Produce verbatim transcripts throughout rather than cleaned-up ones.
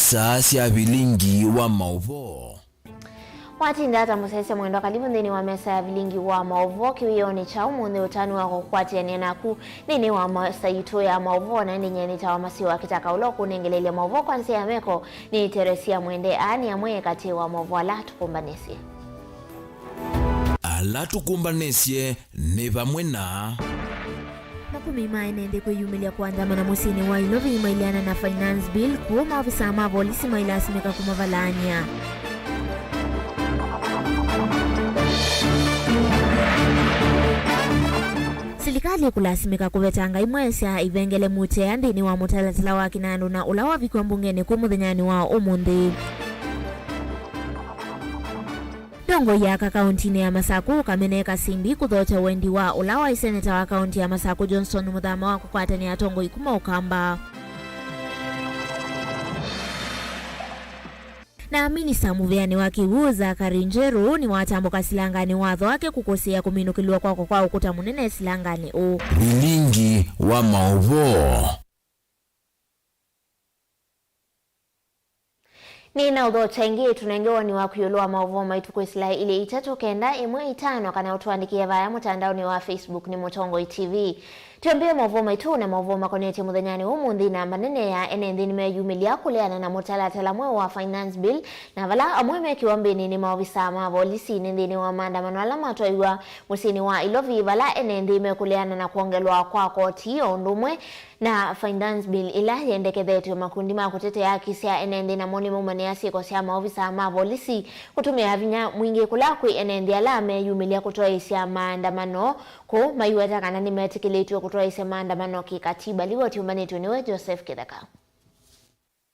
Saa sya vilingi wa maũvoo. Watinda ata mũsyaĩĩsya mwendwa? Kalivu nthĩnĩ wa mesa ya vilingi wa maũvoo kĩwĩonĩ kya ũmũnthĩ, ũtanu wa kũkwatĩanĩa naku nthĩnĩ wa mesa yitũ ya maũvoo, na ĩndĩ nyie nĩtawa Masiwa Kĩtaka. Ũla ũkũnengelelya maũvoo kwa nzĩa ya meko nĩ Teresia Mwende. Aa nĩ amwe katĩ wa maũvoo ala tũkũmbanĩsye. Ala tũkũmbanĩsye nĩ vamwe na. Makũmi ma ene nthĩ kwĩyumĩlya kũandamana mũsyĩnĩ wa Ilovi maileana na Finance Bill, kũu maovisaa ma volisi mailasimĩka kũmavalaany'a. Silikalĩ kũlasimĩka kũvetanga imwe sya ivengele mutea nthĩnĩ wa mũtalatala wa kĩnandũ na ũla wavikw'a mbungenĩ kũu mũthenyanĩ wa ũmũnthĩ. Ndongoi ya aka kaũntinĩ ya Masakũ, Kamene Kasimbi, kũthokya wendi wa ũla waĩ seneta wa kaũnti ya Masakũ, Johnson Mũthama, wa kũkwatanĩa atongoi kuma Ũkamba. Na minista mũvĩanĩ wa kĩw'ũ, Zachary Njeru, nĩwatambũka silanganĩ watho wake kũkũsĩĩa kũminũkĩlw'a kwakwa kwa ũkũta mũnene silanganĩ ũũ. Vilingi wa maũvoo. Nĩ na ũthokya ĩngĩ, tũnenge woni waku ĩũlũ wa maũvoo maitũ kwĩsĩla ilĩ itatũ kenda ĩmwe itano, kana ũtũandĩkĩe vaya mũtandaonĩ wa Facebook nĩ Mũtongoi T V. Twĩambĩe maũvoo maitũ na maũvoo makonetye mũthenyanĩ wa ũmũnthĩ. Namba nene ya ene nthĩ nĩmeyumĩlya kũleana na mũtalatala mweũ wa Finance Bill, na vala amwe me kĩwambĩnĩ nĩ maovisaa ma volisi nĩ nthĩnĩ wa maandamano ala matwaiwa mũsyĩnĩ wa Ilovi, vala ene nthĩ mekũleana na kwongelwa kwa koti o ũndũ ũmwe na Finance Bill ĩla yendekethetw'e. Makundi ma kũtetea haki sya ene nthĩ namo nĩmaumanĩa syĩko sya maovisaa ma volisi kũtũmĩa vinya mwingĩ kũla kwĩ ene nthĩ ala meyumĩlya kũtwaĩĩsya maandamano kũu, maiweta kana nĩmetĩkĩlĩtw'e kũtwaĩĩsya maandamano kĩkatiba. Livoti yũmbanĩtw'e nĩwe Joseph Kĩtheka.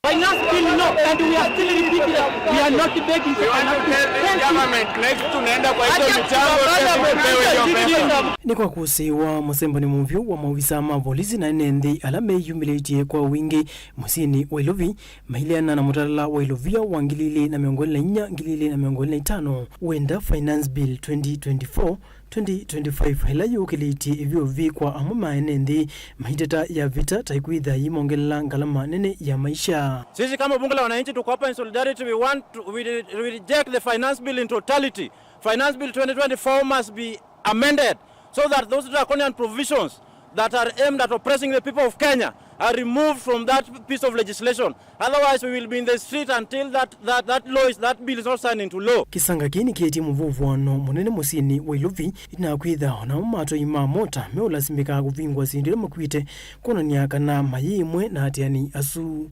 Finance bill, no, and we are still repeating that we are not begging for finance bill. Thank you. Government next tunaenda kwa hizo mitambo, tupewe hiyo pesa. Nĩ kwa kũsĩĩwa mũsembani mũvyũ wa maovisa ma volisi na ene nthĩ ala meyumĩlĩtye kwa wingĩ mũsyĩnĩ wa Ilovi, maileana na mũtalatala wa Ilovia wa ngili ilĩ na mĩongo ĩlĩ na inya, ngili ilĩ na mĩongo ĩlĩ na itano, wenda Finance Bill twenty twenty-four, twenty twenty-five, ĩla yũkĩlĩtye ĩvyũvi kwa amwe ma ene nthĩ maiteta ya vita ta ĩkwĩtha yĩmongelela ngalama nene ya maisha. Sisi kama bunge la wananchi tuko hapa in solidarity, we want to, we, we reject the finance bill in totality. Finance bill twenty twenty-four must be amended so that those draconian provisions that are aimed at oppressing the people of Kenya are removed from that piece of legislation. Otherwise, we will be in the street until that, that, that law is, that bill is not signed into law. Kĩsanga kĩĩ nĩkĩetie mũvũvũano mũnene mũsyĩnĩ wa Ilovi, ĩtina wa kwĩtha o namo matwai ma mota meũlasimĩka kũvingũa syĩndũ ila makuĩte kwonany'a kana mayĩ ĩmwe na ateani asu.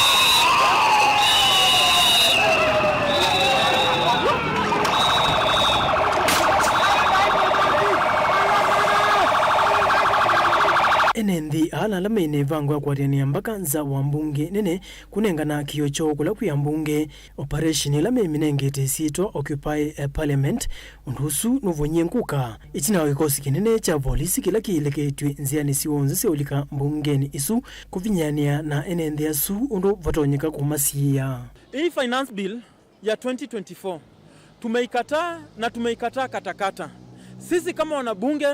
Ene nthĩ aa na ala mena ĩvango ya kũatĩanĩa mbaka nza wa mbunge nene kũnengana kĩoo kyoo kũla kwĩ ambunge, operation ĩla memĩnengete ĩsyĩtwa Occupy, eh, Parliament. Ũndũ ũsu nũvonyie ngũka ĩtina wa kĩkosi kĩnene kya volisi kĩla kĩileketw'e nzĩanĩ syonthe sya ũlika mbungenĩ ĩsu kũvinyĩanĩa na ene nthĩ asu ũndũ vatonyeka kũmasiĩĩa. Hii finance bill ya twenty twenty-four tumeikataa na tumeikataa katakata. Sisi kama wanabunge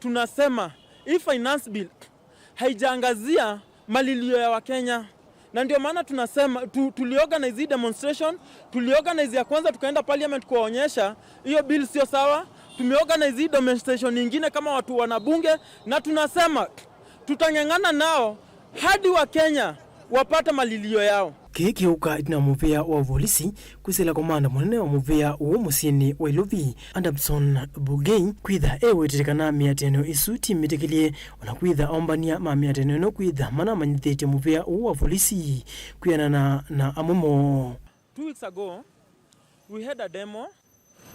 tunasema hii finance bill haijaangazia malilio ya Wakenya, na ndio maana tunasema tu, tuliorganize hii demonstration, tuliorganize ya kwanza, tukaenda parliament kuwaonyesha hiyo bill sio sawa. Tumeorganize hii demonstration nyingine kama watu wanabunge, na tunasema tutang'ang'ana nao hadi Wakenya wapate malilio yao. Kĩĩ kĩũka ĩtina wa mũvĩa wa volisi kwĩsĩla komanda mũnene wa mũvĩa ũũ mũsyĩnĩ wa Ilovi, Adamson Bugei, kwĩtha ewetete kana mĩatĩanĩo ĩsu ti mĩtĩkĩlye, o na kwĩtha aũmbany'a ma mĩatĩanĩo ĩno kwĩtha manamanyĩthĩtye mũvĩa ũũ wa volisi kwĩanana na amwe moo. Two weeks ago, we had a demo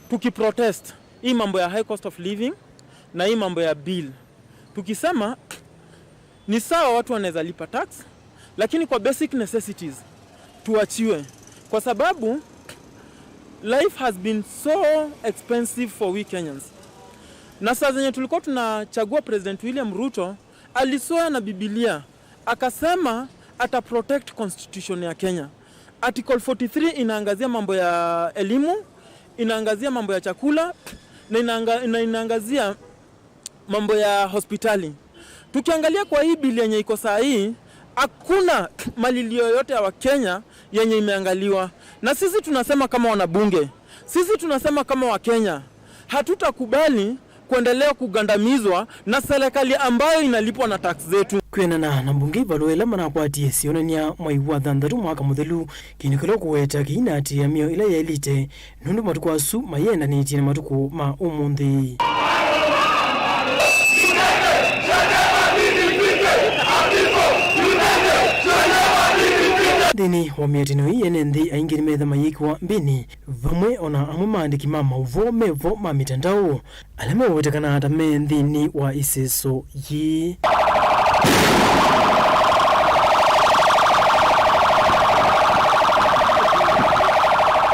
tukiprotest hii mambo ya high cost of living na hii mambo ya bill, tukisema ni sawa watu wanaweza lipa tax, lakini kwa basic necessities tuachiwe, kwa sababu life has been so expensive for we Kenyans. Na saa zenye tulikuwa tunachagua President William Ruto, aliswear na Biblia, akasema ata protect constitution ya Kenya. Article forty-three inaangazia mambo ya elimu, inaangazia mambo ya chakula, na inaanga-, ina-, inaangazia mambo ya hospitali. Tukiangalia kwa hii bill yenye iko saa hii, hakuna malilio yoyote ya Wakenya yenye imeangaliwa. Na sisi tunasema kama wanabunge, sisi tunasema kama Wakenya, hatutakubali kuendelea kugandamizwa na serikali ambayo inalipwa na tax zetu. Kwĩanana na mbunge, ivalũa ila manakwatie syonany'a mwai wa thanthatũ mwaka mũthelu, kĩndũ kĩla ũkũweta kĩinaatĩĩa mĩao ĩla yaĩlĩte, nũndũ matukũ asu mayĩendanĩtye na matukũ ma ũmũnthĩ. Nthĩnĩ wa mĩatĩanĩo ĩĩ, ene nthĩ aingĩ nĩmetha mayĩkĩwa mbĩnĩ, vamwe o na amwe maandĩki ma maũvoo me vo ma mĩtandao, ala meũwetekana ta me nthĩnĩ wa ĩseso yĩĩ.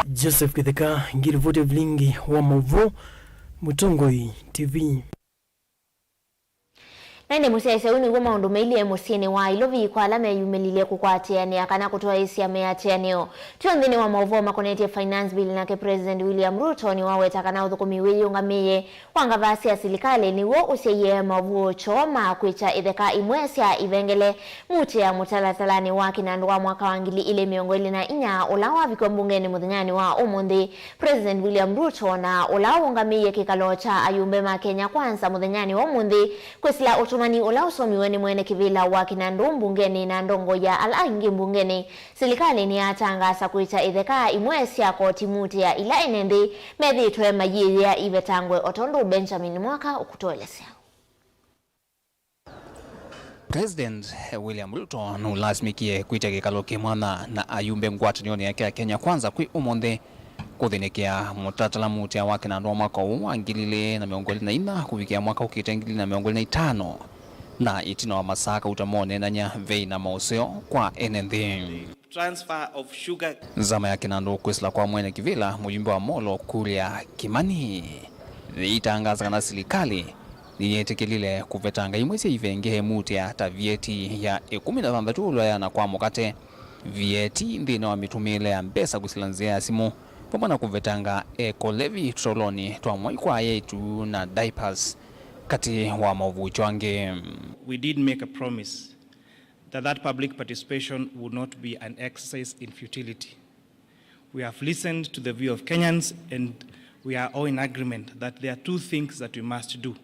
Joseph Kĩtheka, ngĩlivoti ya vilingi wa maũvoo, Mũtongoi T V. Na ĩndĩ mũsyaĩĩsya, ũu nĩw'o maũndũ mailyĩ mũsyĩnĩ wa Ilovi kwa ala meyumĩlilye kũkwatĩanĩa kana kũtwaĩĩsya mĩatĩanĩo. Twĩ o nthĩnĩ wa maũvoo makonetye Finance Bill, nake President William Ruto nĩwaweta kana ũthũkũmi wĩyĩũngamĩe wa ngavaa sya silikalĩ nĩw'o ũsyaie maũvũũkyo ma kwĩkya itheka imwe sya ivengele mutĩa mũtalatalanĩ wa kĩnandũ wa mwaka wa ngili ilĩ mĩongo ĩlĩ na inya ũla wavikiwe mbungenĩ mũthenyanĩ wa ũmũnthĩ. President William Ruto, na ũla ũũngamĩie kĩkalo kya ayumbe ma Kenya Kwanza mũthenyanĩ wa ũmũnthĩ, kwĩsĩla ũtũmani ũla ũsomiwe nĩ mwene kĩvĩla wa kĩnandũ mbungenĩ na ndongoi ya ala aingĩ mbungenĩ, silikalĩ nĩyatangaasa kwĩkya itheka imwe sya koti mutĩa ila ene nthĩ methĩĩtwe mayĩyĩa ivetangwe, o tondũ Benjamin Mwaka ũkũtũelesya. President William Ruto nũlasimĩkie kwĩtya kĩkalo kĩ mwanya na ayumbe ngwatanĩonĩ yake ya Kenya Kwanza kwĩ ũmũnthĩ kũthĩnĩkĩa mũtalatala mutĩa wa kĩnandũ wa mwaka ũũ wa ngili ilĩ na mĩongo ĩlĩ na inya kũvikĩa mwaka ũkĩte ngili ilĩ na mĩongo ĩlĩ na itano, na ĩtina wa masaa kauta moneenany'a vei na maũseo kwa ene nthĩ. Transfer of sugar. Nzama ya kĩnandũ kwĩsĩla kwa mwene kĩvĩla, mũyumbe wa Molo Kuria Kimani, yĩitangaasa kana silikalĩ nĩyĩtĩkĩlile kũvetanga imwe sya ivenge mutĩa ta V A T ya ĩkũmi na thanthatũ ũla ũyaana kwa mũkate, V A T nthĩnĩ wa mĩtũmĩĩle ya mbesa kwĩsĩla nzĩa ya simũ, vamwe na kũvetanga eco levy tũtolonĩ twa mwai kwa aĩtu na diapers, katĩ wa maũvũũkyo angĩ. We did make a promise that that public participation would not be an exercise in futility. We have listened to the view of Kenyans, and we are all in agreement that there are two things that we must do.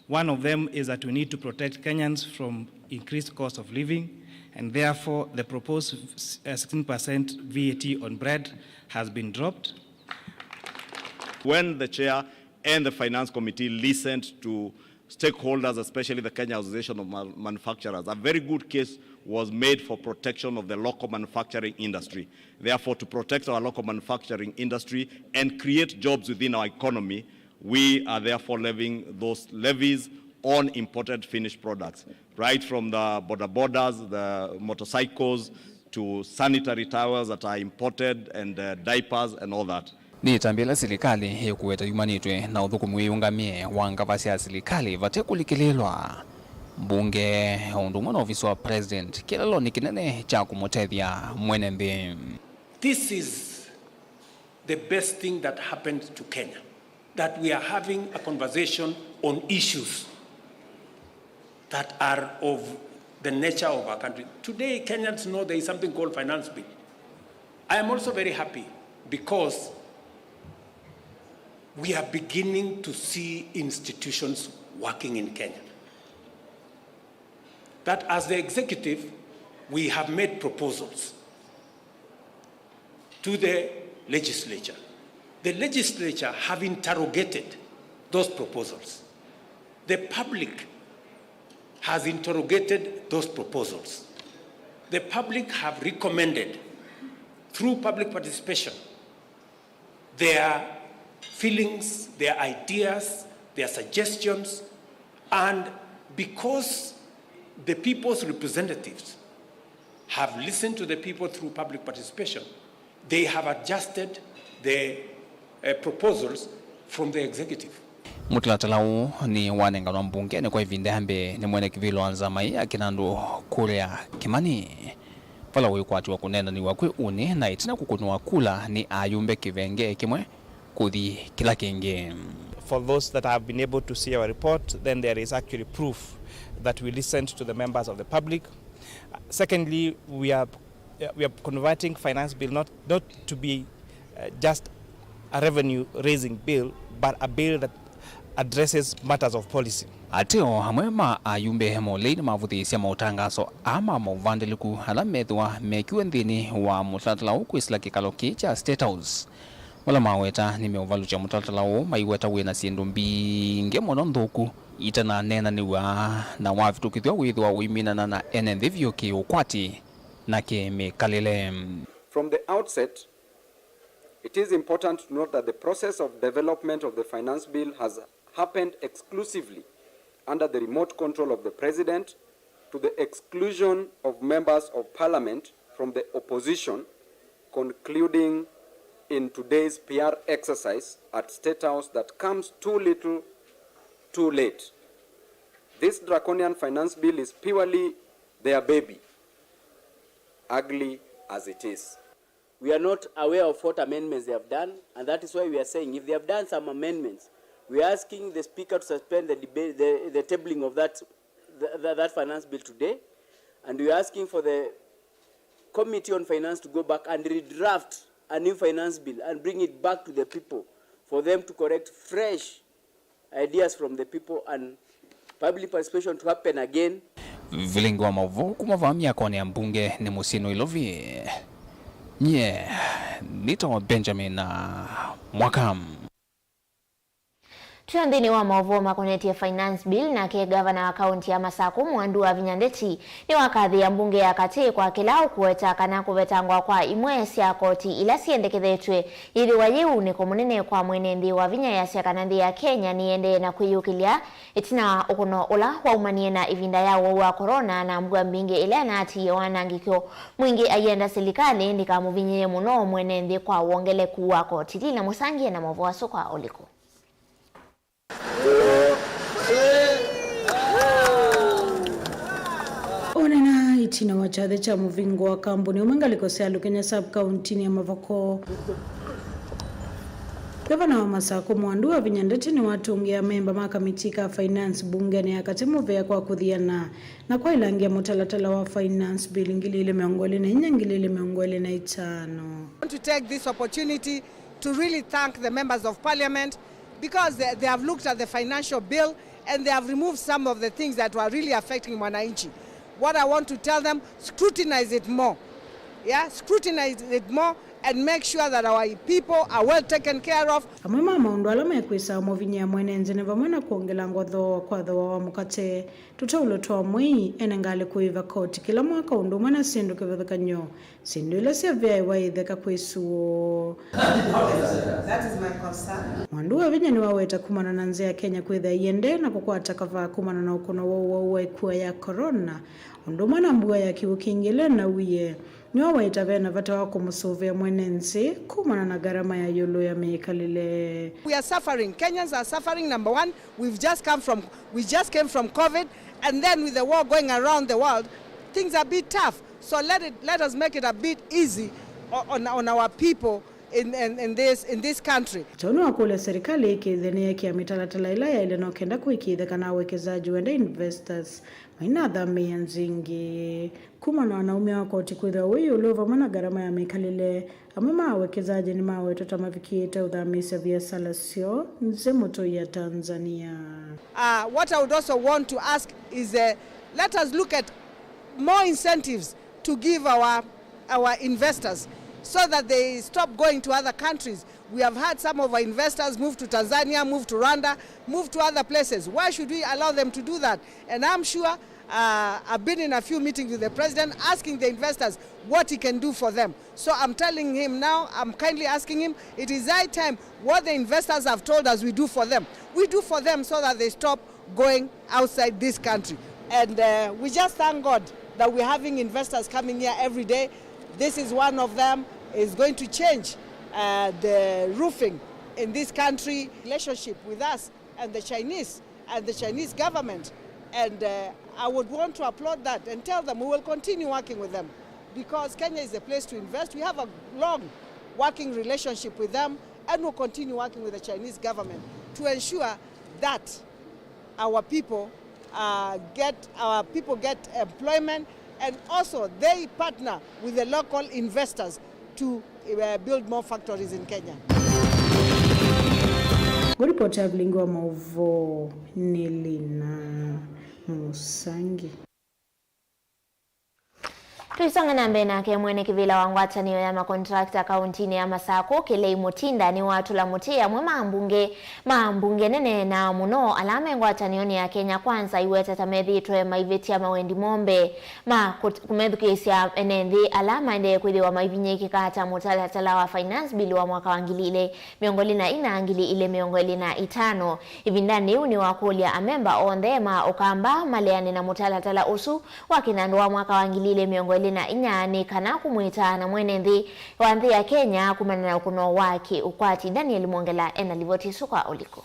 One of them is that we need to protect Kenyans from increased cost of living, and therefore the proposed, uh, sixteen percent V A T on bread has been dropped. When the chair and the Finance Committee listened to stakeholders, especially the Kenya Association of Ma-, Manufacturers, a very good case was made for protection of the local manufacturing industry. Therefore, to protect our local manufacturing industry and create jobs within our economy, we are therefore levying those levies on imported finished products, right from the bodabodas, the motorcycles, to sanitary towels that are imported and, uh, diapers and all that. Nĩ ĩtambya ĩla silikalĩ ĩkũweta yumanĩtwe na ũthũkũmi wĩyũngamĩe wa ngavaa sya silikalĩ vate kũlikĩlĩĩlwa. Mbunge, o ũndũ ũmwe na ovisi wa president, kĩlalonĩ kĩnene kya kũmũtethya mwene nthĩ. This is the best thing that happened to Kenya, that we are having a conversation on issues that are of the nature of our country. Today, Kenyans know there is something called Finance Bill. I am also very happy because we are beginning to see institutions working in Kenya. That as the executive, we have made proposals to the legislature. The legislature have interrogated those proposals. The public has interrogated those proposals. The public have recommended, through public participation, their feelings, their ideas, their suggestions, and because the people's representatives have listened to the people through public participation, they have adjusted the, uh, proposals from the executive. Mũtalatala ũũ nĩ wanenganwa mbungenĩ kwa ĩvinda ya mbee nĩ mwene kĩvĩla wa nzama ĩĩ ya kĩnandũ Kuria Kimani, vala wĩkwatiwa kũneenanĩw'a kwĩ ũnĩ na ĩtina kũkũnĩwa kula nĩ ayumbe kĩvengee kĩmwe kũthi kĩla kĩngĩ. For those that have been able to see our report, then there is actually proof that we listened to the members of the public. Secondly, we are Uh, we are converting finance bill not, not to be, uh, just a revenue raising bill, but a bill that addresses matters of policy. Ateo amwe ma ayumbe Molei nĩmavũthĩĩsya maũtangaso aa ma maũvandĩlĩku ala methĩwa mekiwe nthĩnĩ wa mũtalatala ũũ kwĩsĩla kĩkalo kĩĩ kya State House, vala maweta nĩmeũvalũkya mũtalatala ũũ maiweta wĩna syĩndũ mbingĩ mũno nthũku itananeenanĩw'a na wavĩtũkĩthw'a wĩthĩwa ũiminana na ene nthĩ vyũ kĩ-ũkwati na kĩ-mĩkalĩle. From the outset, it is important to note that the process of development of the Finance Bill has happened exclusively under the remote control of the President, to the exclusion of members of Parliament from the opposition, concluding in today's P R exercise at State House that comes too little, too late. This draconian Finance Bill is purely their baby, ugly as it is. We are not aware of what amendments they have done, and that is why we are saying if they have done some amendments, we are asking the Speaker to suspend the debate, the, the tabling of that, the, the, that finance bill today, and we are asking for the Committee on Finance to go back and redraft a new finance bill and bring it back to the people for them to correct fresh ideas from the people and public participation to happen again. Vilingi wa maũvoo kuma vaa myakonĩ ya mbunge nĩ mũsyĩ Nairobi. Nyie nĩtawa Benjamin Mwaka. Twĩ o nthĩnĩ wa maũvoo makonetye Finance Bill, nake ngavana wa kaũnti ya Masakũ, Mwandu Wavinya Ndeti, nĩwakathĩĩa mbunge ya katĩ kwa kĩla ũkũweta kana kũvetangwa kwa imwe sya koti ila syendekethetw'e. Yĩthĩwa yĩ ũunĩko mũnene kwa mwene nthĩ Wavinya, easya kana nthĩ ya Kenya nĩyĩendee na kwĩyũkĩlya ĩtina wa ũkũno ũla waumanie na ĩvinda ya ũwau wa corona na mbua mbingĩ ĩla yanaatiie wanangĩko mwingĩ, ayenda silikalĩ ndĩkamũvinyĩĩe mũno mwene nthĩ kwa wongeleku wa koti. Lina Mũsangie na maũvoo asu kwa ũliku. Onena ĩtina wa kyathĩ kya mũvingo wa kambuni ũmwe ngalĩko sya Lukenya sub-kauntinĩ ya Mavoko, ngavana wa Masakũ Mwandu Wavinya Ndeti nĩwatũngĩe amemba ma kamiti ka finance mbungenĩ ya katĩ mũvea kwa kũthiana na kwaĩlangya mũtalatala wa Finance Bill ngili ilĩ mĩongo ĩlĩ na inya, ngili ilĩ mĩongo ĩlĩ na itano. I want to take this opportunity to really thank the members of parliament because they, they have looked at the financial bill and they have removed some of the things that were really affecting mwananchi. What I want to tell them, scrutinize it more. Yeah, scrutinize it more and make sure that our people are well taken care of. Amwe ma maũndũ ala mekwĩsaa mũvinyĩa mwene nthĩ nĩ vamwe na kwongelangwa thooa kwa thooa wa mũkate, tũtaulo twa mwei, ene ngalĩ kũĩva koti kĩla mwaka ũndũ ũmwe na syĩndũ kĩvathũkany'o, syĩndũ ila syavĩaĩwa itheka kwĩ sũũ. That is my concern. Mwandu Wavinya nĩwaweta kumana na nzĩa ya Kenya kwĩthĩa ĩendee na kũkwata kavaa kumana na ũkũno wa ũwau wa ĩkua ya corona, ũndũ ũmwe na mbua ya kĩw'ũ kĩingĩ ĩla ĩnauie. Nĩwawaĩta ve na vata wa kũmũsũvĩa mwene nthĩ kumana na ngarama ya ĩũlũ ya mĩkalĩle. We are suffering. Kenyans are suffering, number one. We've just come from, we just came from covid, and then with the war going around the world, things are a bit tough. So let it, let us make it a bit easy o-, on, on our people in, in, in this, in this country. Tau nĩwakũlya serikali ĩkĩĩthye nĩyekĩa mĩtalatala ĩla yaĩle no kenda kũĩkĩĩthya kana awekezaji wenda investors mainathamĩĩa nzĩ ingĩ. Kumana na umya wa koti kwĩthĩwa wĩ ĩũlũ vamwe na ngarama ya mĩkalĩle, amwe ma awekezaji nĩmawetwa ta mavikĩĩte ũthamĩĩsya viasala syoo nzĩ mũtũi ya Tanzania. Uh, what I would also want to ask is, uh, let us look at more incentives to give our, our investors so that they stop going to other countries. We have had some of our investors move to Tanzania, move to Rwanda, move to other places. Why should we allow them to do that? And I'm sure, uh, I've been in a few meetings with the president asking the investors what he can do for them. So I'm telling him now, I'm kindly asking him, it is high time what the investors have told us we do for them. We do for them so that they stop going outside this country. And, uh, we just thank God that we're having investors coming here every day. This is one of them, is going to change, uh, the roofing in this country. Relationship with us and the Chinese, and the Chinese government. And, uh, I would want to applaud that and tell them we will continue working with them because Kenya is a place to invest. We have a long working relationship with them and we'll continue working with the Chinese government to ensure that our people, uh, get, our people get employment And also they partner with the local investors to, uh, build more factories in Kenya. Ngũripoti ya vilingi wa maũvoo nĩ Lina Mũsangi. Tũisonga na mbee nake mwene kĩvĩla wa ngwatanĩo ya makontrakta kaũntinĩ ya Masakũ, Kĩlei Mũtinda, nĩwatũla mũtĩ amwe ma ambunge ma mbunge nene, na mũno ala me ngwatanĩonĩ ya Kenya Kwanza, aiweta ta methĩĩtwe maivĩtya mawendi moo mbee ma kũt-, kũmethukĩĩsya ene nthĩ ala maendee kwĩthĩwa maivinyĩĩkĩka ta mũtalatala wa Finance Bill wa mwaka wa ngili ilĩ mĩongo ĩlĩ na ina, ngili ilĩ mĩongo ĩlĩ na itano. Ĩvindanĩ yĩu nĩwakũlya amemba onthe ma Ũkamba maleane na mũtalatala ũsu wa kĩnandũ wa mwaka wa ngili ilĩ mĩongo ĩlĩ na inya nĩ kana kũmwĩtaa na mwene nthĩ wa nthĩ ya Kenya kumana na ũkũno wa kĩũkwati. Daniel Mwongela ena livoti ĩsu kwa ũliku.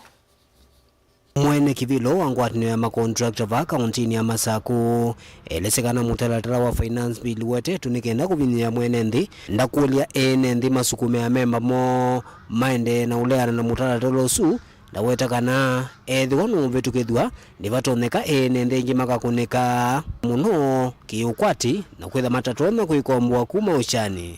Mwene kĩvĩla wa ngwatanĩo ya makontrakta vaa kaũntinĩ ya Masakũ elesya kana mũtalatala wa Finance Bill wetetwe nĩ kenda kũvinyĩĩa mwene nthĩ, ndakũlya ene nthĩ masukume amemba moo maendee na ũleana na mũtalatala ũsu. Ndaweta kana ethĩwa nũũvĩtũkĩthw'a, nĩvatonyeka ene nthĩ aingĩ makakũnĩka mũno kĩũkwati na kwĩtha matatonya kwĩkomboa kuma ũkyanĩ.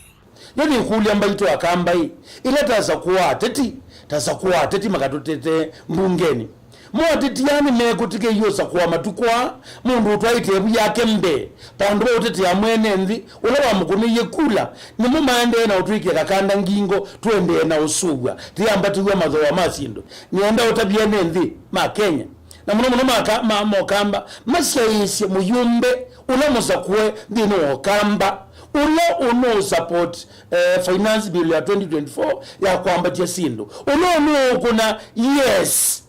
Yo nĩkũlya mbaitũ Akamba-ĩ, ĩla tasakũa ateti, tasakũa ateti makatũtetee mbungenĩ. Mo ateti aa nĩmekũtĩkĩie ũsakũa matukũ aa mũndũ ũtwaĩte ĩvu yake mbee, vandũ va ũtetea mwene nthĩ ũla wamũkũnĩie kula. Nĩmo maendee na ũtwĩkĩa kakanda ngingo tũendee na ũsũvw'a tũyambatĩw'a mathooa ma syĩndũ. Nĩenda ũtavye ene nthĩ ma Kenya, na mũno mũno ma ka-, ma, ma Ũkamba, masyaĩĩsye mũyũmbe ũla mũsakũe nthĩnĩ wa Ũkamba, ũla ũnũũsupport, eh, Finance Bill ya twenty twenty-four ya kwambatya syĩndũ, ũla ũnũũkũna yes.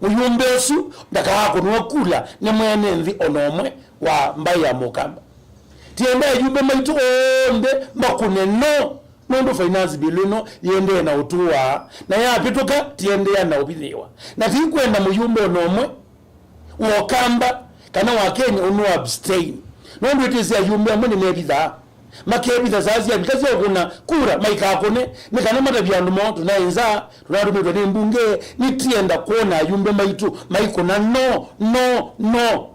Mũyũmbe ũsu ndakaakũnwa kula nĩ mwene nthĩ o na ũmwe wa mbaĩ ya Mũkamba. Tienda ayumbe maitũ onthe makũne no, nũndũ Finance Bill ĩno yĩendee na ũtũaa, na yapĩtũka tiendeea na ũvinyĩĩwa. Na tikwenda mũyũmbe o na ũmwe wa Ũkamba kana wa Kenya ũnũ abstain, nũndũ ĩtĩsĩ ayumbe amwe nĩmevithaa. Makevitha saa syavika sya ũkũna kura maikakũne, nĩ kana matavye andũ moo, "Tũnaĩ nzaa, tũnatũmĩtwe nĩ mbunge." Nĩtienda kwona ayumbe maitũ maikũna no, no, no,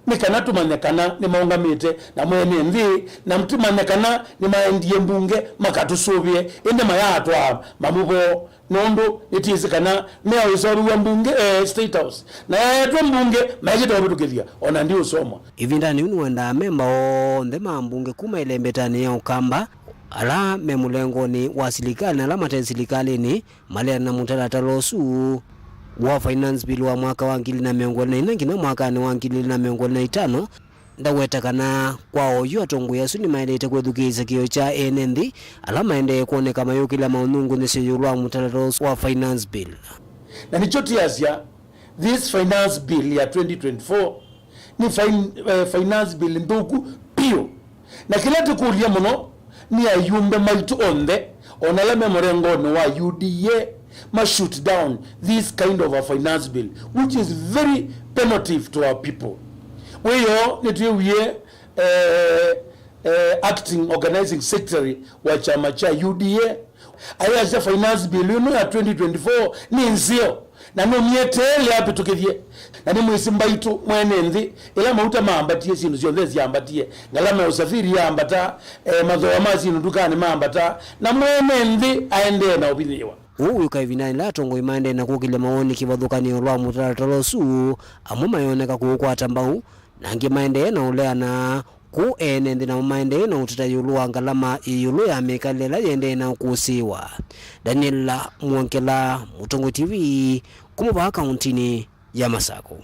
nĩ kana tũmanye kana nĩmaũngamĩte na mwene nthĩ, na tũmanye kana nĩmaendie mbunge makatũsũvĩe, ĩndĩ mayaatwaa mamũvoo. Nũndũ nĩtwĩsĩ kana meaũseũvĩw'a mbunge, eh, State House, na yaetwe mbunge maekĩte ũvĩtũkĩthya, o na ndiũsomwa. Ĩvindanĩ yĩu nĩwendaa amemba onthe ma mbunge kuma ĩlembetanĩ ya Ũkamba, ala me mũlengonĩ wa silikalĩ na ala mate silikalĩnĩ, maleana na mũtalatala ũsu wa Finance Bill wa mwaka wa ngili na mĩongo ĩlĩ na inya nginya mwakanĩ wa ngili na mĩongo ĩlĩ na itano. Ndaweta kana kwa oyu atongoi asu nĩmaĩlĩte kwĩthukĩĩsya kĩĩo kya ene nthĩ ala maendee kwoneka mayũkĩlya maũnyungunyĩsyo ĩũlũ wa mũtalatala ũsu wa Finance Bill. Na nĩkyo tĩasya, this Finance Bill ya twenty twenty-four nĩ fin-, eh, Finance Bill nthũku piũ. Na kĩla tũkũlya mũno nĩ ayumbe maitũ onthe, o na ala me mũrengonĩ wa U D A, ma shoot down this kind of a finance bill, which is very penalty to our people. Wĩoo nĩtwĩwie, eh, eh, acting organizing secretary wa kyama kya U D A ayasya finance bill ĩno ya twenty twenty-four nĩ nzeo, na nũmyeteele apĩtũkĩthye. Na nĩmwĩsĩ mbaitũ mwene nthĩ, ĩla mauta maambatie, syĩndũ syonthe syambatie, ngalama ya ũsafiri yaambata, eh, mathooa ma syĩndũ ndukanĩ maambata, na mwene nthĩ aendee na ũvinyĩĩwa. Ũu wĩũka ĩvindanĩ yĩla atongoi maendee na kũkĩlya mawoni kĩvathũkany'o ĩũlũ wa mũtalatala ũsu, amwe mayoneka kũũkwata mbau, na angĩ maendee na ũleana. Kũu ene nthĩ namo maendee na ũteta ĩũlũ wa ngalama ĩ ĩũlũ ya mĩkalĩle ĩla yĩendee na ũkũsĩĩwa. Daniel Mwongela, Mũtongoi T V, kuma vaa kaũntinĩ ya Masakũ.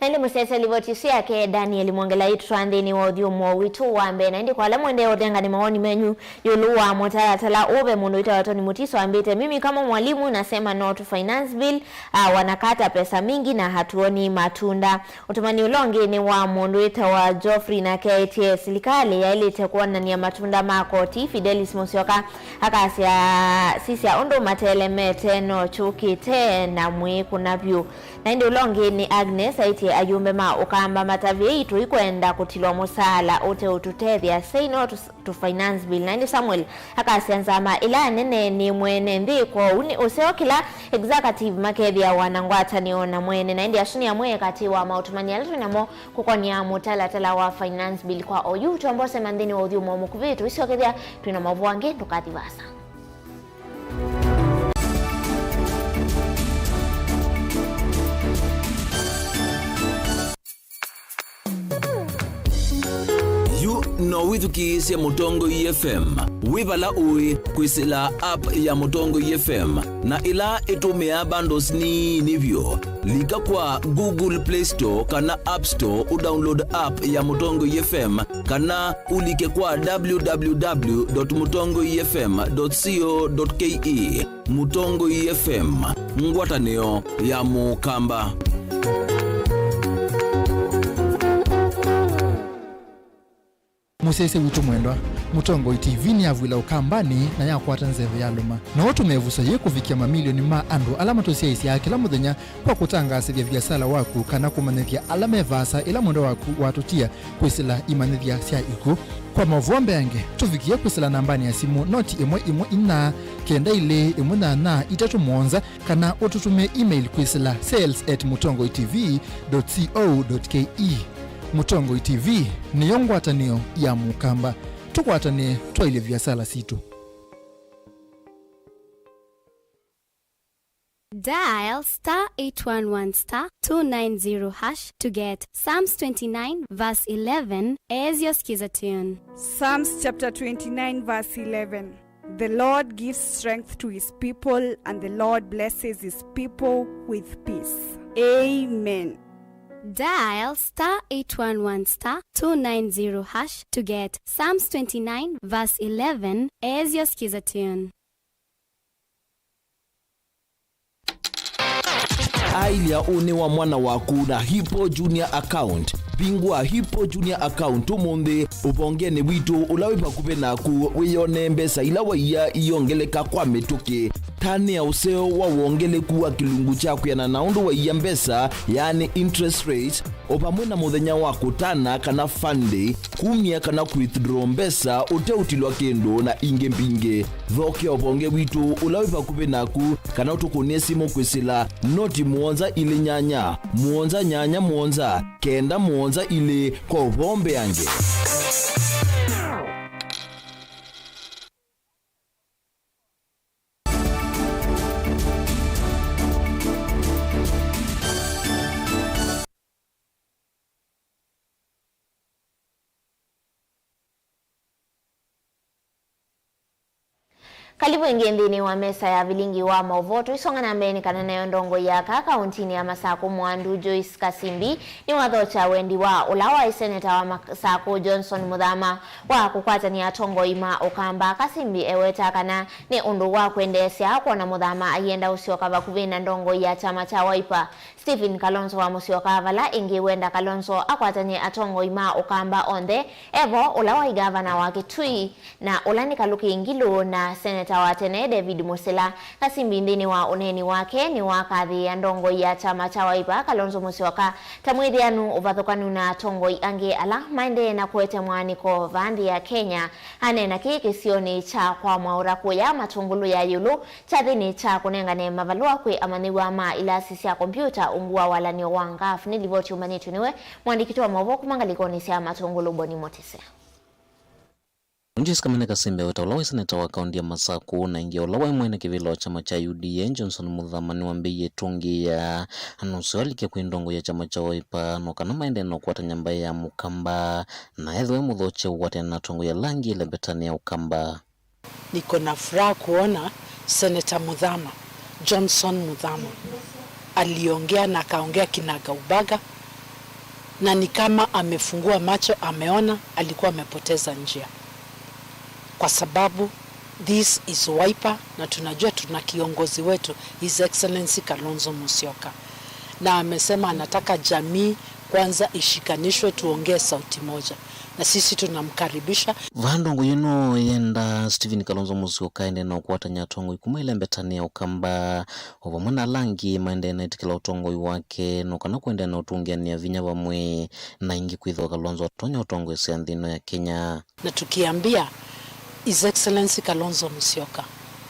Na ĩndĩ mũsyaĩĩsya livoti ĩsu yake Daniel Mwongela, ĩtũtwaa nthĩnĩ wa ũthyũmũo witũ wa mbee. Na ĩndĩ kwa ala mwendee ũthenga nĩ mawoni menyu ĩũlũ wa mũtalatala ũũ, ve mũndũ wĩtawa Tony Mutiso ambĩte, "Mimi kama mwalimu nasema no to finance bill, ah, wanakata pesa mingi na hatuoni matunda." Ũtũmani ũla ũngĩ nĩ wa mũndũ wĩtawa Geoffrey, nake eĩtye silikalĩ yaĩlĩte kwonany'a matunda ma koti. Fidelis Musyoka akasya, "Sisya ũndũ matelemete, no kyũkĩte na mwĩkũna vyũ." Na ĩndĩ ũla ũngĩ nĩ Agnes aĩtye ayumbe ma Ũkamba matavye, "Tũikwenda kũtilwa mũsaala ũteũtũtethya, say no to, to finance bill." Na ĩndĩ Samuel akasya, "Nzama ĩla nene nĩ mwene nthĩ, kwoou nĩ ũseo kĩla executive makethĩawa na ngwatanĩo na mwene." Na ĩndĩ asu nĩ amwe katĩ wa maũtũmani ala twĩ namo kũkonĩa mũtalatala wa finance bill kwa oyu. Twamba ũsema nthĩnĩ wa ũthyũmũo mũkuvĩ, tũisyokethya twĩ na maũvoo angĩ, ndũkathi vaasa. Yu no wĩthukĩĩsye Mũtongoi F M wĩ vala ũĩ kwĩsĩla app ya Mũtongoi F M, na ĩla ĩtũmĩaa bundles nini vyũ. Lika kwa Google Play Store kana App Store ũdownload app ya Mũtongoi F M, kana ũlike kwa w w w dot mũtongoi f m dot co dot k e. Mũtongoi F M, ngwatanĩo ya Mũkamba. Mũsyaĩĩsya witũ mwendwa, Mũtongoi T V nĩyavw'ĩla Ũkambanĩ na yakwata nzeve yalũma. No ũtũme ĩvuso yĩĩ kũvikĩa mamilioni ma andũ ala matũsyaĩĩsyaa kĩla mũthenya kwa kũtangaasĩthya viasala waku kana kũmanyĩthya ala me vaasa ĩla mwendwa waku watũtia kwĩsĩla imanyĩthya sya ikw'ũ. Kwa maũvoo mbeange, tũvikĩe kwĩsĩla nambanĩ ya simũ noti ĩmwe ĩmwe inya kenda ilĩ ĩmwe nyanya itatũ mũonza, kana ũtũtũmĩe email kwĩsĩla sales at mũtongoi t v dot co dot k e. Mũtongoi T V nĩyo ngwatanĩo ya Mũkamba. Tũkwatanĩe twaĩlye viasala sitũ. Dial star eight one one star two nine zero hash to get Psalms twenty-nine verse eleven as your skiza tune. Psalms chapter twenty-nine verse eleven. The Lord gives strength to his people, and the Lord blesses his people with peace. Amen. Dial star eight one one star two nine zero hash to get Psalms twenty-nine verse eleven as your skiza tune. Ailya ũnĩ wa mwana waku na Hippo Junior Account. Vingũa Hippo Junior Account ũmũnthĩ ũvongenĩ witũ ũla wĩ vakuvĩ naku, wĩyonee mbesa ila waiya iyongeleka kwa mĩtũkĩ. Tanĩa ũseo wa wongeleku wa kĩlungu kya kwĩana na ũndũ waiya mbesa, yaani interest rate, o vamwe na mũthenya wa kũtana kana fund day, kumya kana kũ-withdraw mbesa ũteũtilwa kĩndũ, na ingĩ mbingĩ. Thokea ũvonge witũ ũla wĩ vakuvĩ naku, kana ũtũkũnĩe simũ kwĩsĩla noti mũonza ilĩ nyanya, mũonza nyanya mũonza, kenda mũonza ilĩ kwa ũvoo mbeange. Kalivu ĩngĩ nthĩnĩ wa mesa ya vilingi wa maũvoo. Tũisonga na mbee nĩ kana nayo ndongoi ya aka kaũntinĩ ya Masakũ Mwandu Joyce Kasimbi nĩwathokya wendi wa ũla waĩ seneta wa Masakũ Johnson Muthama wa kũkwatany'a atongoi ma Ũkamba. Kasimbi eweta kana nĩ ũndũ wa kwendeesya kwona Muthama aienda ũsyoka vakuvĩ na ndongoi ya kyama kya Wiper Stephen Kalonzo wa Musyoka, vala ĩngĩ wenda Kalonzo akwatany'e atongoi ma Ũkamba onthe, evo ũla waĩ ngavana wa Kitui, na ũla nĩ Kaluki Ngilu, na seneta wa tene David Musila. Kasimbi nthĩnĩ wa ũneeni wake nĩwakathĩĩa ndongoi ya kyama kya Wiper Kalonzo Musyoka ta mwĩthĩanu ũvathũkanu na atongoi angĩ ala maendee na kũete mwaanĩko vaa nthĩ ya Kenya. Aneena kĩĩ kĩsionĩ kya kwa Mwaũra kũya Matũngũlũ ya ĩũlũ kyathĩnĩ kya kũnengane mavalũa kwĩ amanyĩw'a ma ilasi sya kombyũta ungu wa walany'o wa ngaf. Nĩ livoti ũmanyĩtw'e nĩwe mũandĩki witũ wa maũvoo kuma ngalĩkonĩ sya Matũngũlũ, Boni Mutise. Joyce Kamene Kasimbi eweta ũla waĩ seneta wa kaũnti ya Masakũ na ĩngĩ ũla waĩ mwene kĩvĩla wa kyama kya U D A, Johnson Muthama, nĩwambĩĩie ĩtũngĩĩa nũseo alike kwĩ ndongoi ya kyama kya Wiper no kana maendee na ũkwatany'a mbaĩ ya Mũkamba na ethĩwe mũthokye ũkwatene na atongoi ala angĩ ĩla mbetani ya Ũkamba. Niko na furaha kuona Senator Muthama, Johnson Muthama, aliongea na akaongea kinagaubaga, na ni kama amefungua macho, ameona alikuwa amepoteza njia, kwa sababu this is Wiper, na tunajua tuna kiongozi wetu, His Excellency Kalonzo Musyoka, na amesema anataka jamii Kwanza ishikanishwe, tuongee sauti moja, na sisi tunamkaribisha. Vaa ndongoi ĩno yenda Stephen Kalonzo Musyoka ende na ũkwatany'a atongoi kuma ĩlembetanĩ ya Ũkamba, o vamwe na ala angĩ maendee na ĩtĩkĩla ũtongoi wake, no kana kũendea na ũtũngĩanĩa vinya vamwe na ingĩ kwĩthĩwa Kalonzo atonya ũtongoesya nthĩ ĩno ya Kenya. Na tukiambia His Excellency Kalonzo Musyoka,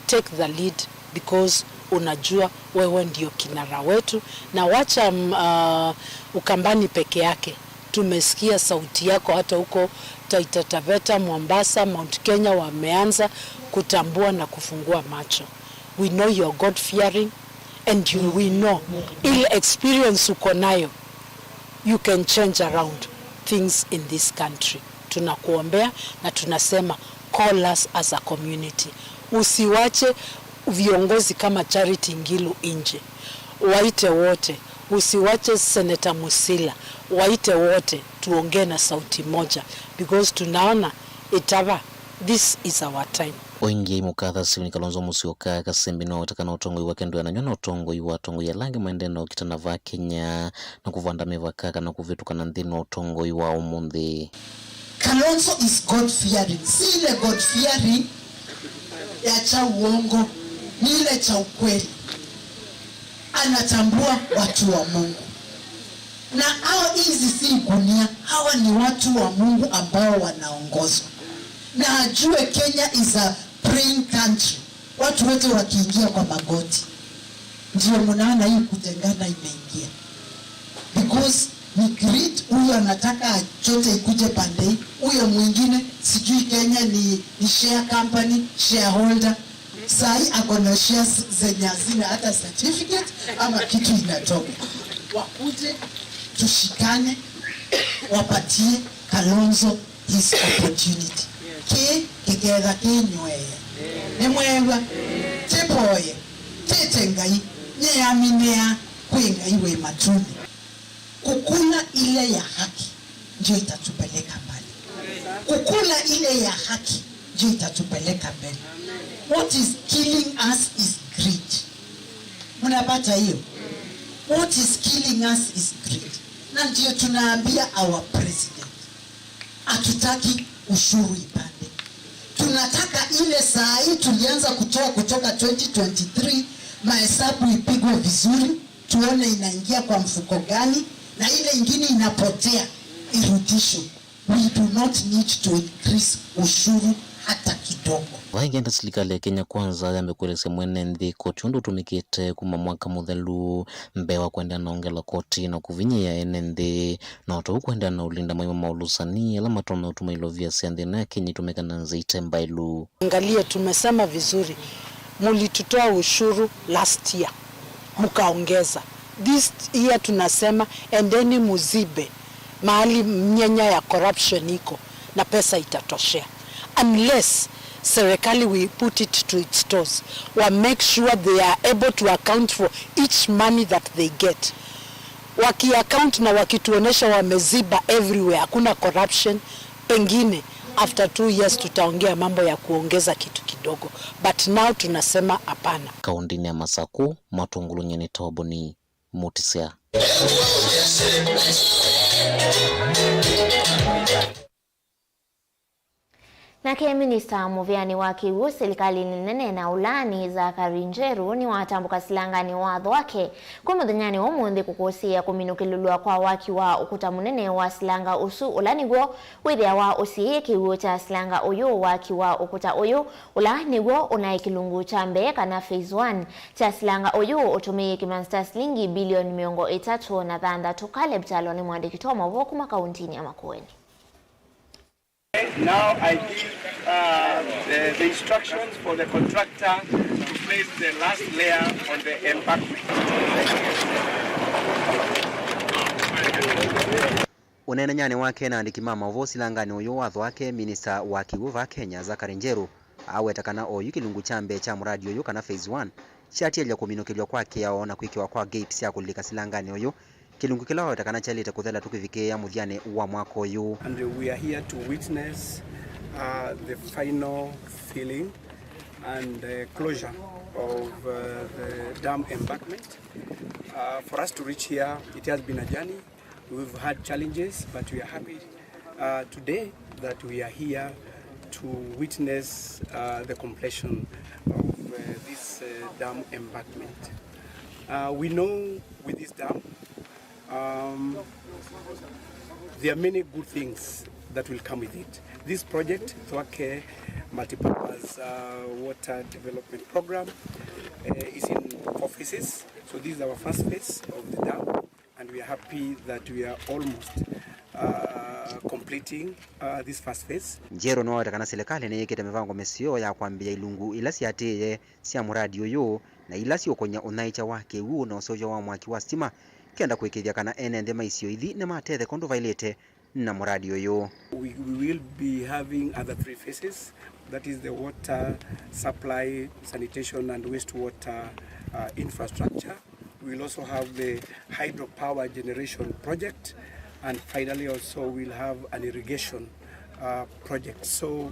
take the lead because unajua wewe ndio kinara wetu, na wacha, mm, uh, Ukambani peke yake. Tumesikia sauti yako hata huko Taita Taveta, Mombasa, Mount Kenya wameanza kutambua na kufungua macho. We know you're God fearing and you, we know ile experience uko nayo, you can change around things in this country. Tunakuombea na tunasema, call us as a community. Usiwache viongozi kama Charity Ngilu nje. Waite wote. Usiwache Senator Musila. Waite wote. Tuongee na sauti moja. Because tunaona itava. This is our time. O ĩngĩ mũkatha Stephen Kalonzo Musyoka, Kasembi nĩwaweta kana ũtongoi wake ndwĩanany'a na ũtongoi wa atongoi ala angĩ maendee na ũkitana vaa Kenya na kũvanda mĩvaka kana kũvĩtũkana nthĩnĩ wa ũtongoi wa ũmũnthĩ. Kalonzo is God fearing, si ile God fearing ya cha uongo, ni ile cha ukweli. Anatambua watu wa Mungu. Na hao, hizi si gunia, hawa ni watu wa Mungu ambao wanaongozwa. Na ajue Kenya is a praying country. Watu wote wakiingia kwa magoti. Ndio mnaona hii kutengana imeingia. Because ni greed, huyo anataka chote ikuje pande hii, huyo mwingine sijui Kenya ni, ni share company, shareholder. Sahi ako na shares zenye hazina hata certificate ama kitu inatoka. Wakuje tushikane, wapatie Kalonzo his opportunity. Kĩ kĩketha kĩnywee. Nĩmwew'a? Tĩvoye, tĩte Ngai, nyĩaminĩa kwĩ Ngai wĩ matunĩ. Kukula ile ya haki ndio itatupeleka mbali. Kukula ile ya haki ndio itatupeleka mbele. What is killing us is greed. Mnapata hiyo? What is killing us is greed. Na ndio tunaambia our president, hatutaki ushuru ipande. Tunataka ile saa hii tulianza kutoa kutoka twenty twenty-three, mahesabu ipigwe vizuri, tuone inaingia kwa mfuko gani, na ile ingine inapotea irudishwe. We do not need to increase ushuru hata kidogo. Vaa ĩngĩ enda silikalĩ ya Kenya Kwanza yambe kũelesya mwene nthĩ koti ũndũ ũtũmĩkĩte kuma mwaka mũthelu mbee wa kũendeea na ongela koti na kũvinyĩĩa ene nthĩ, na o ta ũu kũendeea na ũlinda maima ma ũlũsani ala matonya ũtuma ilovia sya nthĩ ĩno ya Kenya itũmĩka na nzĩa ite mbaĩlu. Angalia, tumesema vizuri, mulitutoa ushuru last year, mkaongeza. This year tunasema, endeni muzibe mahali mianya ya corruption iko na pesa itatoshea. Unless serikali we put it to its toes, wa make sure they are able to account for each money that they get. Waki account na wakituonesha wameziba everywhere, hakuna corruption, pengine after two years tutaongea mambo ya kuongeza kitu kidogo, but now tunasema hapana. Kaunti-inĩ ya Masakũ, matũngũlũny'e nĩ Toboni Mutisya. Nake minista mũvĩanĩ wa kĩw'ũ silikalĩnĩ nene na ũlaani, Zachary Njeru, nĩwatambũka silanganĩ watho wake kwĩ mũthenyanĩ wa ũmũnthĩ kũkũsĩĩa kũminũkĩlĩlw'a kwa waki wa ũkũta mũnene wa silanga ũsu, ũla nĩw'o wĩthĩawa ũsiĩĩe kĩw'ũ kya silanga ũyũ. Waki wa ũkũta ũyũ, ũla nĩw'o ũnaĩ kĩlungu kya mbee kana phase one kya silanga ũyũ, ũtũmĩĩe kĩmanzi kya silingi bilioni mĩongo ĩtatũ na thanthatũ. Caleb Kyalo nĩ mũandĩki witũ wa maũvoo kuma kauntinĩ ya Makueni. Now I give, uh, the, the instructions for the contractor to place the last layer on the embankment. Ũneenanyanĩ wake na andĩki ma maũvoo silanganĩ ũyũ, watho wake, minista wa kĩw'ũ vaa Kenya, Zachary Njeru, aweta kana oyu kĩlungu kya mbee kya mũradi ũyũ, kana phase one, kyatialya kũminũkĩlw'a kwa kĩao na kwĩkĩwa kwa gate sya kũlika silanganĩ ũyũ, kĩlungu kĩla waweta kana kyaĩlĩte kũthela tũkĩvikĩĩa mũthyanĩ wa mwaka ũyũ. And we are here to witness, uh, the final filling and, uh, closure of, uh, the dam embankment. Uh, for us to reach here, it has been a journey. We've had challenges, but we are happy uh, today that we are here to witness uh, the completion of uh, this uh, dam embankment. Uh, we know with this dam, um, there are many good things that will come with it. This project, Thwake Multipurpose uh, Water Development Program, uh, is in four phases. So this is our first phase of the dam, and we are happy that we are almost uh, completing uh, this first phase. Njerũ nĩwaweta kana silikalĩ nĩyĩkĩte mĩvango mĩseo ya kwambĩĩa ilungu ila siatĩĩe sya mũradi ũyũ na ila siũkony'a ũnyaĩĩkya wa kĩw'ũ na ũseũvyo wa mwaki wa sitima, kenda kũĩkĩĩthya kana ene nthĩ ma isio ithi nĩmatetheka ũndũ vaĩlĩte na mũradi ũyũ. We, we will be having other three phases, that is the water supply, sanitation and wastewater uh, infrastructure. We will also have the hydropower generation project, and finally also we'll have an irrigation uh, project. So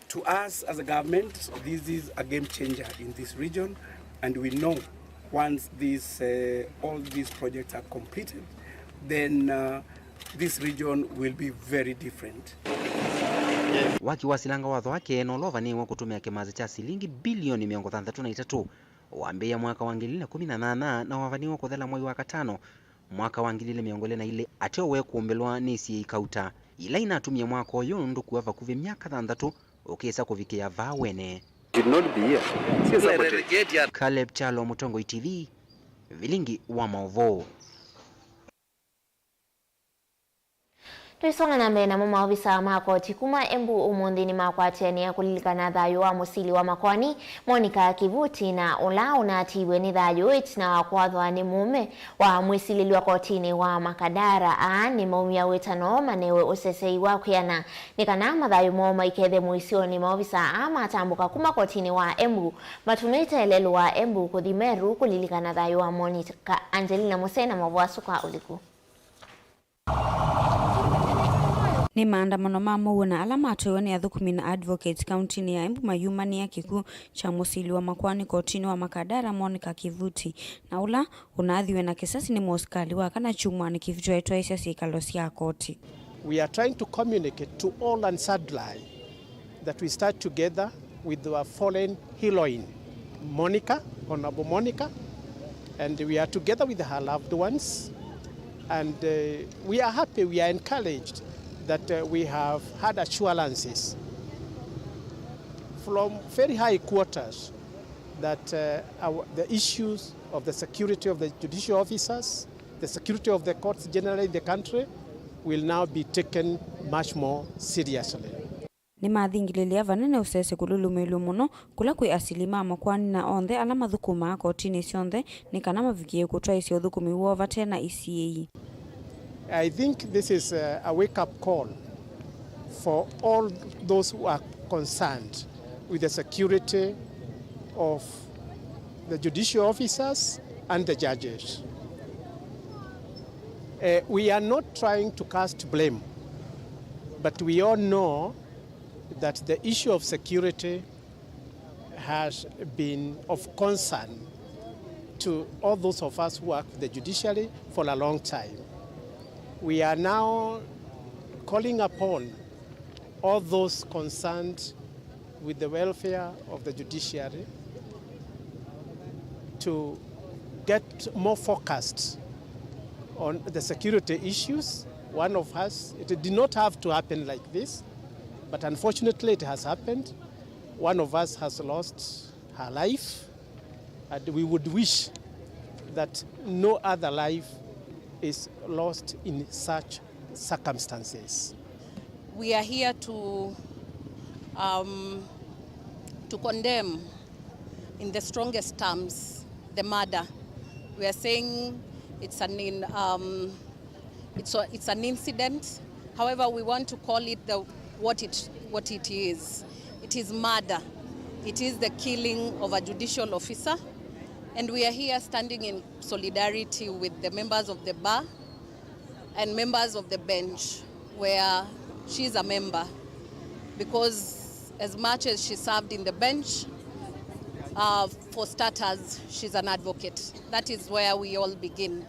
to us as a government, this is a game changer in this region, and we know once these, uh, all these projects are completed, then uh, this region will be very different. Waki wa silanga wa Thwake nũla ũvanĩĩwe kũtũmĩa kĩmanza kya silingi bilioni mĩongo thanthatũ na itatũ wambĩĩa mwaka wa ngili ilĩ na kũmi na nyanya na wavanĩĩwe kũthela mwei wa katano mwaka wa ngili ilĩ mĩongo ĩlĩ na ilĩ, ateo wekũmbĩlwa nĩ isiĩĩ kauta ila inatumie mwaka ũyũ nũndũ kua vakuvĩ myaka thanthatũ ũkĩsa kũvikĩa vaa wene. Should not be here. She is sabotage. Caleb Kyalo, Mũtongoi T V, vilingi wa maũvoo. Tũisonga na mbee namo, maovisa ma koti kuma Embu ũmũnthĩ nĩmakwatĩanĩa kũlilikana thayũ wa mũsili wa makoani Monica Kivuti, na ũla ũnatiiwe nĩ thayũ ĩtina wa kwathwa nĩ mũũme wa mwĩsilĩlw'a kotinĩ wa Makadara. Aa nĩmaumya wĩtano manewe ũsesei wa kwĩana nĩ kana mathayũ moo maikethe mũisyonĩ. Maovisa aa matambũka kuma kotinĩ wa Embu matũmĩte lelũ wa Embu kũthi Meru kũlilikana thayũ wa Monica. Angelina Musena, maũvoo asu kwa ũliku. Nĩ maandamano ma mũuo na ala matwaiwe nĩ athũkũmi na advocates kauntinĩ ya Embu mayumanĩa kĩkw'ũ kya mũsili wa makoani kotinĩ wa Makadara Monica Kivuti, na ũla ũnaathiwe na kĩsasi nĩ mũsikalĩ wa kana kyumwanĩ kĩvĩtũku aitwaĩĩsya syĩkalo sya koti. We are trying to communicate to all and sundry that we stand together with our fallen heroine, Monica, Honorable Monica, and we are together with her loved ones. And uh, we are happy, we are encouraged that uh, we have had assurances from very high quarters that uh, our, the issues of the security of the judicial officers, the security of the courts generally in the country, will now be taken much more seriously. Nĩmathingĩlĩlya vanene ũsese kũlũlũmĩĩlw'e mũno kũla kwĩ asili ma makoani na onthe ala mathũkũmaa kotinĩ syonthe nĩ kana mavikĩe kũtwaĩĩsya ũthũkũmi woo vate na isiĩĩ. I think this is a, a wake-up call for all those who are concerned with the security of the judicial officers and the judges. Uh, we are not trying to cast blame, but we all know that the issue of security has been of concern to all those of us who work with the judiciary for a long time. We are now calling upon all those concerned with the welfare of the judiciary to get more focused on the security issues. One of us, it did not have to happen like this, but unfortunately it has happened. One of us has lost her life, and we would wish that no other life is lost in such circumstances. We are here to, um, to condemn in the strongest terms the murder. We are saying it's an in, um, it's a, it's an incident. However, we want to call it the, what it, what it is. It is murder. It is the killing of a judicial officer. And we are here standing in solidarity with the members of the bar and members of the bench where she is a member, because as much as she served in the bench, uh, for starters, she's an advocate. That is where we all begin.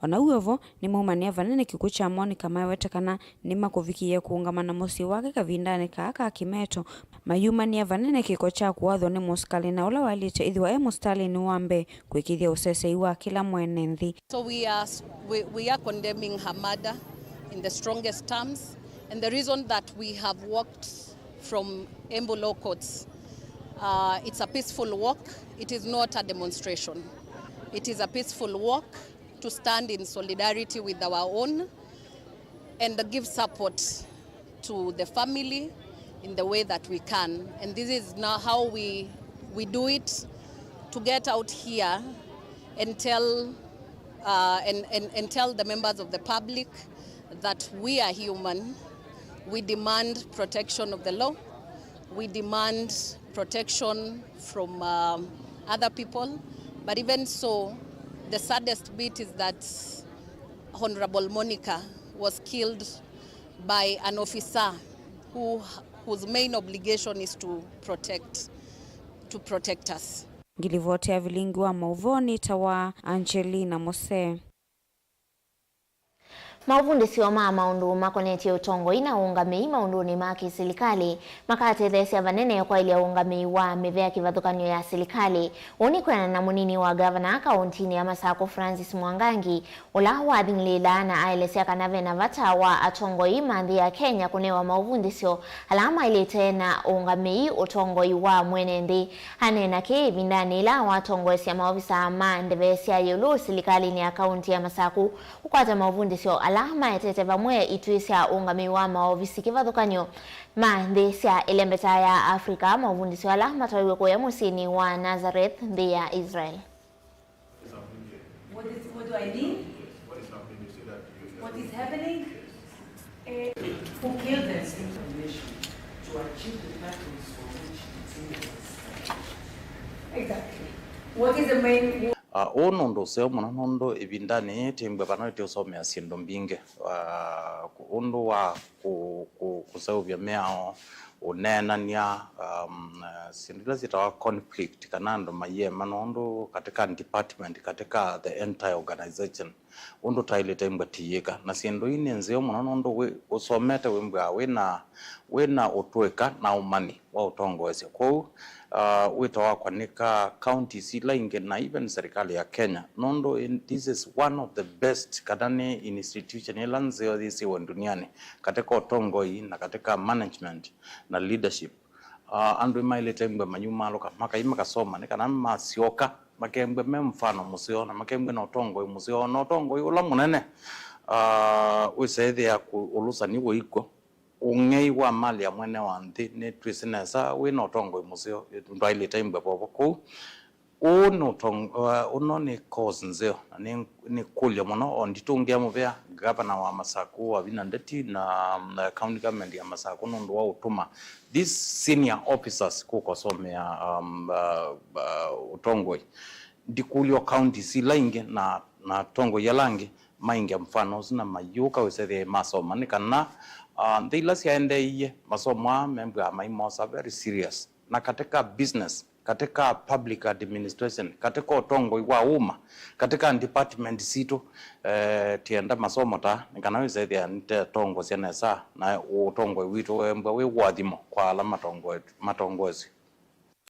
O na ũu vo, nĩmaumanĩa vanene kĩkw'ũ kya Monica maweta kana nĩmakũvikĩie kũũngama na mũsyĩ wake kavindanĩ kaa ka kĩmeto. Mayumanĩa vanene kĩko kya kũathwa nĩ mũsikalĩ na ũla waĩlĩte ĩthĩwa e mũsitalĩnĩ wa mbee kũĩkĩĩthya ũsesei wa kĩla mwene nthĩ. So we are, we, we are condemning her murder in the strongest terms, and the reason that we have walked from Embu Law Courts, uh, it's a peaceful walk. It is not a demonstration. It is a peaceful walk to stand in solidarity with our own and give support to the family in the way that we can. And this is now how we, we do it, to get out here and tell, uh, and, and, and tell the members of the public that we are human. We demand protection of the law. We demand protection from, um, other people. But even so, the saddest bit is that Honorable Monica was killed by an officer who, whose main obligation is to protect, to protect us. Ngilivoti ya vilingi wa mauvoo nĩ ta wa Angelina Mose. Maũvundĩsyo ma maũndũ makonetye ũtongoi na ũũngamĩi maũndũnĩ ma kĩsilikalĩ makatetheesya vanene kwaĩlya ũũngamĩi wa mĩvea kĩvathũkany'o ya silikalĩ. Ũu nĩ kwĩanana na mũnini wa ngavana kaũntinĩ ya Masakũ Francis Mwangangi, ũla wathing'lĩĩla na aelesya kana ve na vata wa atongoi ma nthĩ ya Kenya kũnewa maũvundĩsyo ala maĩlĩte na ũũngamĩi ũtongoi wa mwene nthĩ. Aneena kĩĩ ĩvindanĩ yĩla watongoesya maovisaa ma ndeve sya ĩũlũ silikalĩnĩ ya kaũnti ya Masakũ kũkwata maũvundĩsyo ala maetete vamwe ituĩ sya ũũngamĩi wa maovisi kĩvathũkany'o ma nthĩ sya ĩlembeta ya Africa, maũvundĩsyo ala matwaiwe kũya mũsyĩnĩ wa Nazareth, nthĩ ya Israel. What is, what do I mean? What is happening? Eh, who killed the state of the nation to achieve the purpose for which it was established? Exactly. What is the main Uh, ũũ nĩ ũndũ ũseo mũno nũndũ ĩvindanĩ yĩĩ twĩmbwe vano ĩtĩũsomea syĩndũ mbingĩ. Uh, ũndũ wa kũ-, kũ-, kũseũvya mĩao, ũneenany'a, um, uh, syĩndũ ila syĩtawa conflict, kana andũ mayĩema nũndũ katika department, katika the entire organization, ũndũ taĩlĩte imbwa tiyĩka. Na syĩndũ ii nĩ nzeo mũno nũndũ wĩ, ũsomete wĩmbwaa wĩna, wĩna ũtũĩka na ũmanyi wa ũtongoesya. Kwoou, uh, wĩto wakwa nĩ ka counties ila ingĩ na even serikali ya Kenya, nũndũ in, this is one of the best, kana nĩ institution ĩla nzeo yĩsĩwe duniani katika ũtongoi na katika management na leadership. Uh, andũ nĩmaĩlĩte mbwe manyumalũka, makai makasoma, nĩ kana masyoka makembwe me mfano mũseo, na makembwe na ũtongoi mũseo, na ũtongoi ũla mũnene, uh, wĩseethĩa kũ-, ũlũsani wĩikw'o. Ũng'ei wa mali ya mwene wa nthĩ, nĩtwĩsĩ nesa wĩ na ũtongoi mũseo, ndwaĩlĩte imbwe vovo kũu. Ũũ nĩ ũtong-, uh, ũno nĩ cause nzeo, na nĩ, nĩ kũlyo mũno, o nditũngĩa mũvea, gavana wa Masakũ, Awina Ndeti, na, na county government ya Masakũ nũndũ wa ũtũma these senior officers kũkosomea, um, uh, uh, ũtongoi. Ndikũlyo counties ila ingĩ na, na atongoi ala angĩ mainge mfano ũsu na mayũka wĩsethĩe masoma, nĩ kana, uh, nthĩ ila syaendeeie masomo aa membwaa maimosa very serious. Na katika business, katika public administration, katika ũtongoi wa ũma, katika department sitũ, eh, tienda masomo ta, nĩ kana wĩsethĩa nĩtetongosya nesa na ũtongoi witũ wembwa wĩ ũathimo kwa ala matongoe-, matongoesye.